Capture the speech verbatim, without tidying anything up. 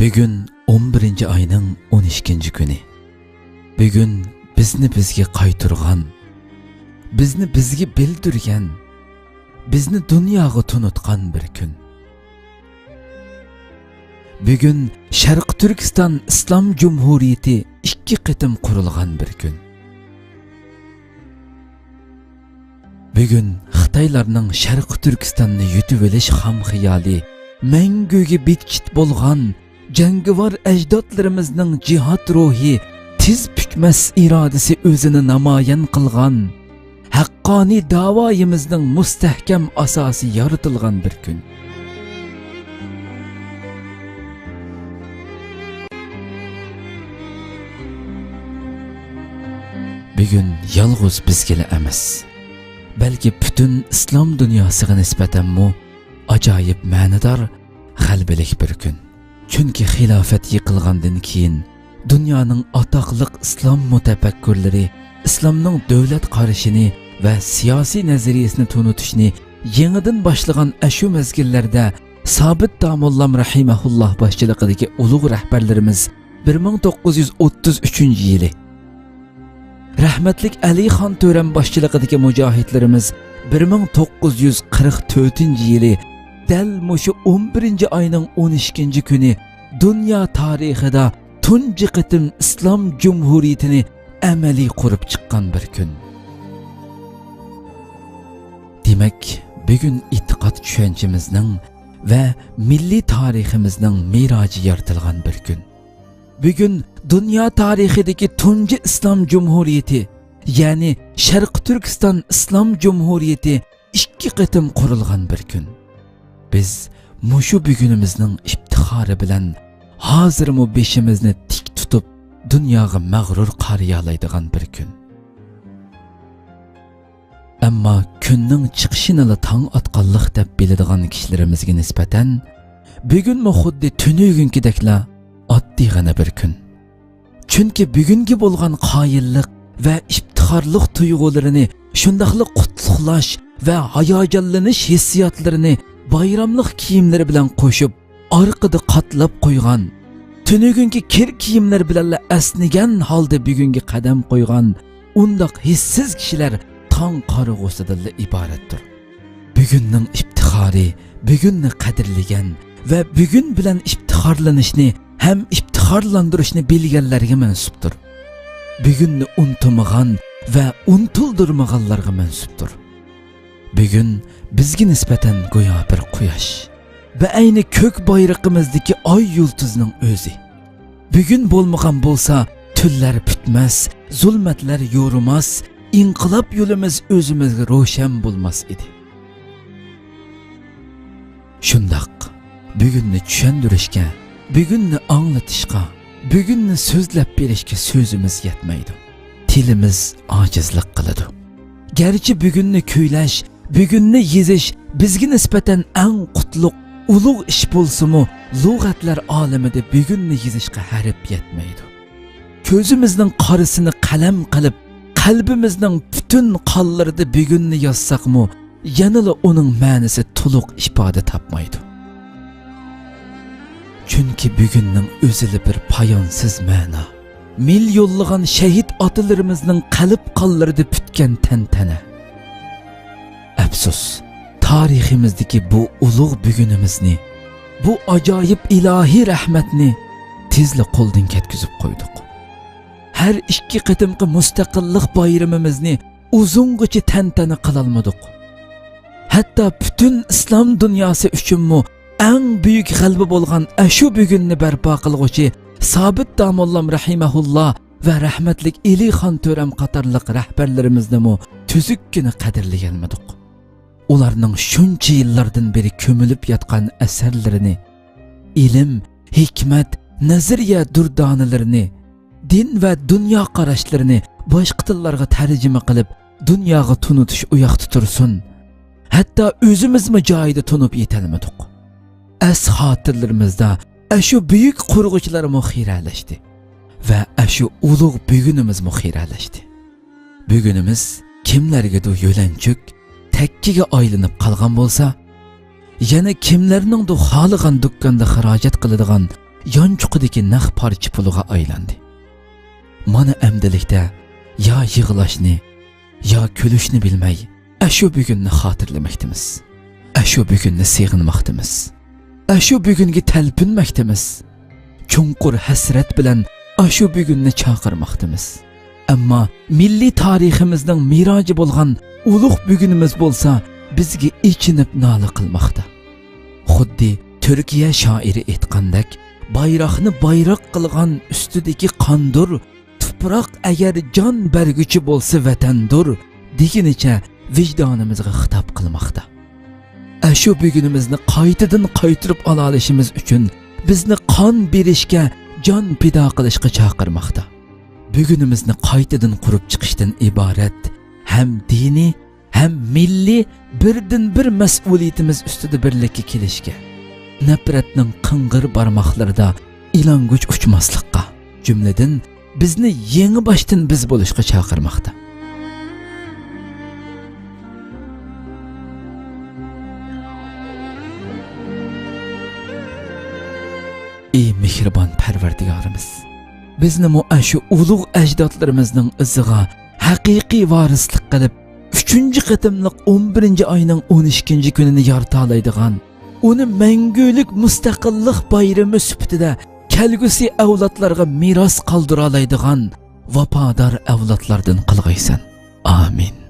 بۈگۈن ئون بىرىنچى ئاينىڭ ئون ئىككىنچى كۈنى. بۈگۈن بىزنى بىزگە قايتۇرغان، بىزنى بىزگە بىلدۈرگەن، بىزنى دۇنياغا تونۇتقان بىر كۈن. بۈگۈن شەرقىي تۈركىستان ئىسلام جۇمھۇرىيىتى ئىككى قېتىم قۇرۇلغان بىر كۈن. بۈگۈن خىتايلارنىڭ شەرقىي تۈركىستاننى يۇتۇۋېلىش خام خىيالى، مەڭگۈگە بىتچىت بولغان جەڭگىۋار ئەجدادلىرىمىزنىڭ جىھاد روھى، تىز پۈكمەس ئىرادىسى ئۆزىنى نامايان قىلغان، ھەققانىي داۋايىمىزنىڭ مۇستەھكەم ئاساسى يارىتىلغان بىر كۈن. بۈگۈن يالغۇز بىزگىلا ئەمەس، بەلكى پۈتۈن ئىسلام دۇنياسىغا نىسبەتەنمۇ ئاجايىپ مەنىدار، غەلىبىلىك بىر كۈن. چۈنكى خىلاپەت يىقىلغاندىن كېيىن، دۇنيانىڭ ئاتاقلىق ئىسلام مۇتەپەككۇرلىرى ئىسلامنىڭ دۆلەت قارىشىنى ۋە سىياسىي نەزەرىيىسىنى تونۇتۇشنى يېڭىدىن باشلىغان ئەشۇ مەزگىللەردە سابىت داموللام رەھىمەھۇللاھ باشچىلىقىدىكى ئۇلۇغ رەھبەرلىرىمىز بىر مىڭ توققۇز يۈز ئوتتۇز ئۈچىنچى يىلى، رەھمەتلىك ئەلىخان تۆرەم باشچىلىقىدىكى مۇجاھىدلىرىمىز بىر مىڭ توققۇز يۈز قىرىق تۆتىنچى يىلى دەل مۇشۇ ئون بىرىنچى ئاينىڭ ئون ئىككىنچى كۈنى دۇنيا تارىخىدا تۇنجى قېتىم ئىسلام جۇمھۇرىيىتىنى ئەمەلىي قۇرۇپ چىققان بىر كۈن. دېمەك، بۈگۈن ئېتىقاد چۈشەنچىمىزنىڭ ۋە مىللىي تارىخىمىزنىڭ مىراجى يارىتىلغان بىر كۈن. بۈگۈن دۇنيا تارىخىدىكى تۇنجى ئىسلام جۇمھۇرىيىتى، يەنى شەرقىي تۈركىستان ئىسلام جۇمھۇرىيىتى ئىككى قېتىم قۇرۇلغان بىر كۈن. بىز مۇشۇ بۈگۈنىمىزنىڭ ئىپتىخارى بىلەن ھازىرمۇ بېشىمىزنى تىك تۇتۇپ، دۇنياغا مەغرۇر قارىيالايدىغان بىر كۈن. ئەمما كۈننىڭ چىقىشىنىلا تاڭ ئاتقانلىق دەپ بىلىدىغان كىشىلىرىمىزگە نىسبەتەن، بۈگۈنمۇ خۇددى تۈنۈگۈنكىدەكلا ئاددىيغىنە بىر كۈن. چۈنكى بۈگۈنگە بولغان قايىللىق ۋە ئىپتىخارلىق تۇيغۇلىرىنى، شۇنداقلا قۇتلۇقلاش ۋە ھاياجانلىنىش ھېسسىياتلىرىنى بايراملىق كىيىملىرى بىلەن قوشۇپ، ئارقىدا قاتلاپ قويغان، تۈنۈگۈنكى كىر كىيىملەر بىلەنلا ئەسنىگەن ھالدا بۈگۈنگە قەدەم قويغان ئۇنداق ھېسسىز كىشىلەر تاڭ قارىغۇسىدىنلا ئىبارەتتۇر. بۈگۈننىڭ ئىپتىخارى، بۈگۈننى قەدىرلىگەن ۋە بۈگۈن بىلەن ئىپتىخارلىنىشنى ھەم ئىپتىخارلاندۇرۇشنى بىلگەنلەرگە مەنسۇپتۇر. بۈگۈننى ئۇنتۇمىغان ۋە ئۇنتۇلدۇرمىغانلارغا مەنسۇپتۇر. بۈگۈن بىزگە نىسبەتەن گويا بىر قۇياش، بەئەينى كۆك بايرىقىمىزدىكى ئاي يۇلتۇزنىڭ ئۆزى. بۈگۈن بولمىغان بولسا، تۈنلەر پۈتمەس، زۇلمەتلەر يورۇماس، ئىنقىلاب يولىمىز ئۆزىمىزگە روشەن بولماس ئىدى. شۇنداق، بۈگۈننى چۈشەندۈرۈشكە، بۈگۈننى ئاڭلىتىشقا، بۈگۈننى سۆزلەپ بېرىشكە سۆزىمىز يەتمەيدۇ. تىلىمىز ئاجىزلىق قىلىدۇ. گەرچە بۈگۈننى كۈيلەش، بۈگۈننى يېزىش بىزگە نىسبەتەن ئەڭ قۇتلۇق، ئۇلۇغ ئىش بولسىمۇ، لۇغەتلەر ئالىمىدە بۈگۈننى يېزىشقا ھەرپ يەتمەيدۇ. كۆزىمىزنىڭ قارىسىنى قەلەم قىلىپ، قەلبىمىزنىڭ پۈتۈن قانلىرىدا بۈگۈننى يازساقمۇ، يەنىلا ئۇنىڭ مەنىسى تولۇق ئىپادە تاپمايدۇ. چۈنكى بۈگۈننىڭ ئۆزىلا بىر پايانسىز مەنا. مىليونلىغان شەھىت ئاتىلىرىمىزنىڭ قەلب قانلىرىدا پۈتكەن تەنتەنە. ئەپسۇس، تارىخىمىزدىكى بۇ ئۇلۇغ بۈگۈنىمىزنى، بۇ ئاجايىپ ئىلاھىي رەھمەتنى تېزلا قولدىن كەتكۈزۈپ قويدۇق. ھەر ئىككى قېتىمقى مۇستەقىللىق بايرىمىمىزنى ئۇزۇنغىچە تەنتەنە قىلالمىدۇق. ھەتتا پۈتۈن ئىسلام دۇنياسى ئۈچۈنمۇ ئەڭ بۈيۈك غەلىبە بولغان ئەشۇ بۈگۈننى بەرپا قىلغۇچى سابىت داموللام رەھىمەھۇللا ۋە رەھمەتلىك ئېلىخان تۆرەم قاتارلىق رەھبەرلىرىمىزنىمۇ تۈزۈككىنە قەدىرلىيەلمىدۇق. ئۇلارنىڭ شۇنچە يىللاردىن بېرى كۆمۈلۈپ ياتقان ئەسەرلىرىنى، ئىلىم، ھېكمەت، نەزەرىيە دۇردانىلىرىنى، دىن ۋە دۇنيا قاراشلىرىنى باشقا تىللارغا تەرجىمە قىلىپ، دۇنياغا تونۇتۇش ئۇياقتا تۇرسۇن، ھەتتا ئۆزىمىزمۇ جايىدا تونۇپ يېتەلمىدۇق. ئەس خاتىرىلىرىمىزدە ئەشۇ بۈيۈك قۇرغۇچىلارمۇ خىرەلەشتى ۋە ئەشۇ ئۇلۇغ بۈگۈنىمىزمۇ خىرەلەشتى. بۈگۈنىمىز كىملەرگىدۇر يۆلەنچۈك، تەككىگە ئايلىنىپ قالغان بولسا، يەنە كىملەرنىڭدۇر خالىغان دۇكاندا خىراجەت قىلىدىغان يانچۇقىدىكى نەق پارچە پۇلىغا ئايلاندى. مانا ئەمدىلىكتە يا يىغلاشنى، يا كۈلۈشنى بىلمەي، ئەشۇ بۈگۈننى خاتىرىلىمەكتىمىز. ئەشۇ بۈگۈننى سېغىنماقتىمىز. ئەشۇ بۈگۈنگە تەلپۈنمەكتىمىز. چوڭقۇر ھەسرەت بىلەن ئاشۇ بۈگۈننى چاقىرماقتىمىز. ئەمما مىللىي تارىخىمىزنىڭ مىراجى بولغان ئۇلۇغ بۈگۈنىمىز بولسا بىزگە ئېچىنىپ نالە قىلماقتا. خۇددى تۈركىيە شائىرى ئېيتقاندەك، بايراقنى بايراق قىلغان ئۈستىدىكى قاندۇر، تۇپراق ئەگەر جان بەرگۈچى بولسا ۋەتەندۇر، دېگىنىچە ۋىجدانىمىزغا خىتاب قىلماقتا. ئەشۇ بۈگۈنىمىزنى قايتىدىن قايتۇرۇپ ئالالىشىمىز ئۈچۈن بىزنى قان بېرىشكە، جان پىدا قىلىشقا چاقىرماقتا. بۈگۈنىمىزنى قايتىدىن قۇرۇپ چىقىشتىن ئىبارەت ھەم دىنىي، ھەم مىللىي بىردىنبىر مەسئۇلىيىتىمىز ئۈستىدە بىرلىككە كېلىشكە، نەپرەتنىڭ قىڭغىر بارماقلىرىدا ئىلانگۈچ ئۇچماسلىققا، جۈملىدىن بىزنى يېڭى باشتىن بىز بولۇشقا چاقىرماقتا. ئى مېھرىبان پەرۋەردىگارىمىز! بىزنىمۇ ئاشۇ ئۇلۇغ ئەجدادلىرىمىزنىڭ ئىزىغا ھەقىقىي ۋارىسلىق قىلىپ، ئۈچىنچى قېتىملىق ئون بىرىنچى ئاينىڭ ئون ئىككىنچى كۈنىنى يارىتالايدىغان، ئۇنى مەڭگۈلۈك مۇستەقىللىق بايرىمى سۈپىتىدە كەلگۈسى ئەۋلادلارغا مىراس قالدۇرالايدىغان ۋاپادار ئەۋلادلاردىن قىلغايسەن. ئامىن.